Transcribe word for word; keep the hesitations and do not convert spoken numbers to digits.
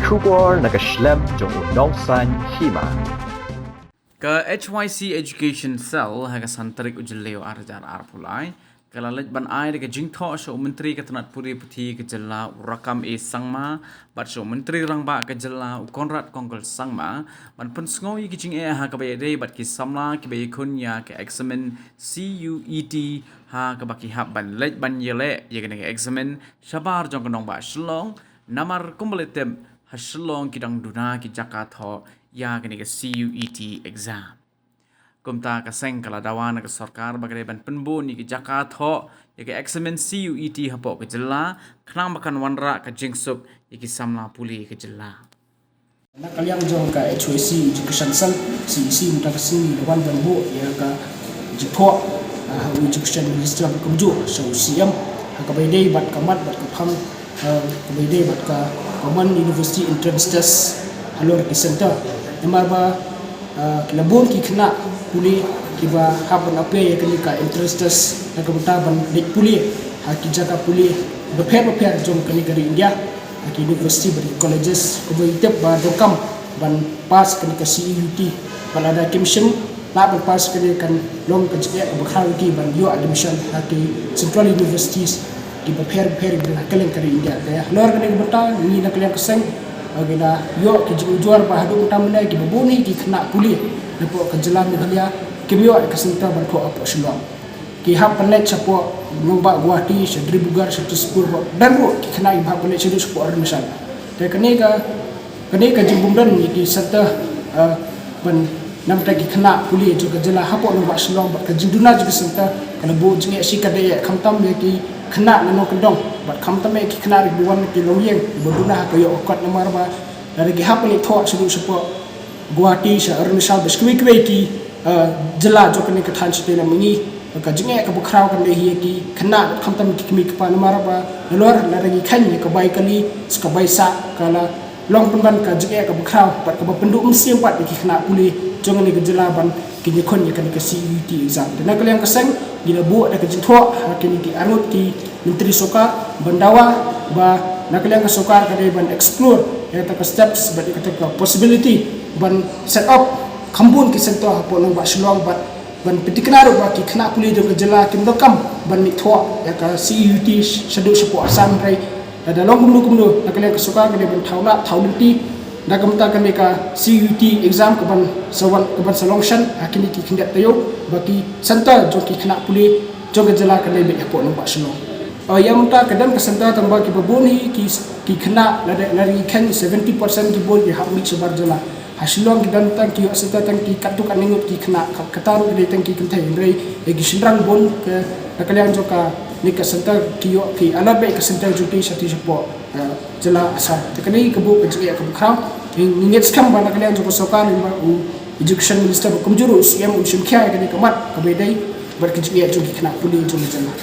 Khubor na ka shlem jong u nongsan hima. Ka H Y C Education Cell ha ka san tarik u Jylliew ar hajar arphew lai ka la leit ban ai da ka jingthoh sha u Myntri ka tnat pule puthi ka jylla u Rakkam A Sangma bad sha u Myntri Rangbah ka jylla u Conrad Kongkal Sangma ban pynsngew ïa ki jingeh ha kaba ïadei bad ki samla kiba ïakhun ïa ka eksamin C U E T ha kaba ki hap ban leit ban ïaleh ïa kane ka eksamin shabar jong ka nongbah Shillong. Namar kumba la tip ha Shillong ki dang duna ki jaka thoh ïa kane ka C U E T exam. Kumta ka seng ka la dawa na ka sorkar ba ka dei ban pynbun ïa ki jaka thoh ïa ka eksamin C U E T hapoh ka jylla khnang ba kan wanrah ka jingsuk ïa ki samla pule ka jylla. Na ka liang jong ka H Y C Education Cell, C E C, mynta ka sngi la wan ban buh ïa ka jingthoh, ah, ha u Education Minister ba kumjuh sha u C M ha kaba ïadei bad ka mat bad ka phang, ah, kaba ïadei bad ka Common University Entrance Test halor ki center. Namar ba, ah, ki la bun ki khynnah pule kiba hap ban apply ïa kane ka entrance test na ka bynta ban leit pule ha ki jaka pule bapher bapher jong kane ka ri India, ha ki university bad ki colleges, kumba ngi tip ba donkam ban pass kane ka C U E T. Bad lada kim shym lah ban pass kane kan long ka jingeh kaba khraw ïa ki ban ïoh admission ha ki central universities kiba pher bapher kiba na kylleng ka ri India. Te halor kane ka bynta ngi na ka liang ka seng, ah, ngi la ïoh ki jingujor ba haduh mynta mynne kiba bun hi ki khynnah pule napoh ka jylla Meghalaya kim ïoh ka center ban thoh hapoh Shillong. Ki hap ban leit shapoh nongbah Guwahati, sha Dibrugarh, sha Tezpur, bad don ruh ki khynnah kiba hap ban leit shaduh shapoh Arunachal. Te kane ka, kane ka jingbymdon ïa ki center, ah, ban namar ki khynnah pule jong ka jylla hapoh nongbah Shillong bad ka jingduna jong ki center ka la buh jingeh shikatdei, khamtam ïa ki khynnah na nongkyndong bad khamtam ïa ki khynnah kiba wan na ki longïing kiba duna ha ka ïoh ka kot, namar ba lada ki hap ban leit thoh shaduh shapoh Guwahati, sha Arunachal bad sha kiwei kiwei ki, eh, jylla jong kane ka thaiñ shatei lam mihngi, ka jingeh kaba khraw kan dei hi ïa ki khynnah khamtam ki kmie ki kpa, namar ba nalor lada ngi kheiñ ïa ka bai kali sa ka bai sah ka la long pynban ka jingeh kaba khraw bad kaba pynduh mynsiem pat ïa ki khynnah pule jong kane ka jylla ban kin ïakhun ïa kane ka C U E T exam. Te na ka liang ka seng ngi la buh da ka jingthoh ha kine ki arngut ki myntri sorkar ban dawa ba na ka liang ka sorkar ka dei ban explore ïa kata ka steps bad ïa kata ka possibility ban set up kham bun ki center hapoh nongbah Shillong bad ban pynthikna ruh ba ki khynnah pule jong ka jylla kim donkam ban mih thoh ïa ka C U E T shaduh shapoh Assam, hynrei lada long kumno kumno na ka liang ka sorkar ka dei ban thaw lah thaw lynti na ka bynta kane ka C U E T exam kaban sa wan, kaban sa long shen ha kine ki khyndiat taïew ba ki center jong ki khynnah pule jong ka jylla kan dei beit hapoh nongbah Shillong. Eh, ïa mynta ka don ka center tang ba kiba bun hi ki, ki khynnah lada, lada ngi kheiñ seventy percent ki bun ki hap mih shabar jylla. Ha Shillong ki don tang ki ïoh center tang ki katto katne ngut ki khynnah, ka, kata ruh ki dei tang ki kynthei, hynrei ïa ki shynrang bun ka, na ka liang jong kane ka center ki ïoh ki allot beit ka center jong ki shatei shapoh, eh, jylla Assam. Te kane ka buh ka jingeh kaba khraw. Ngi, ngi ngeit skhem ba na ka liang jong ka sorkar lyngba u Education Minister ba kumjuh ruh u C M un shim khia ïa kane ka mat kaba ïadei bad ka jingeh jong ki khynnah pule jong ka jylla.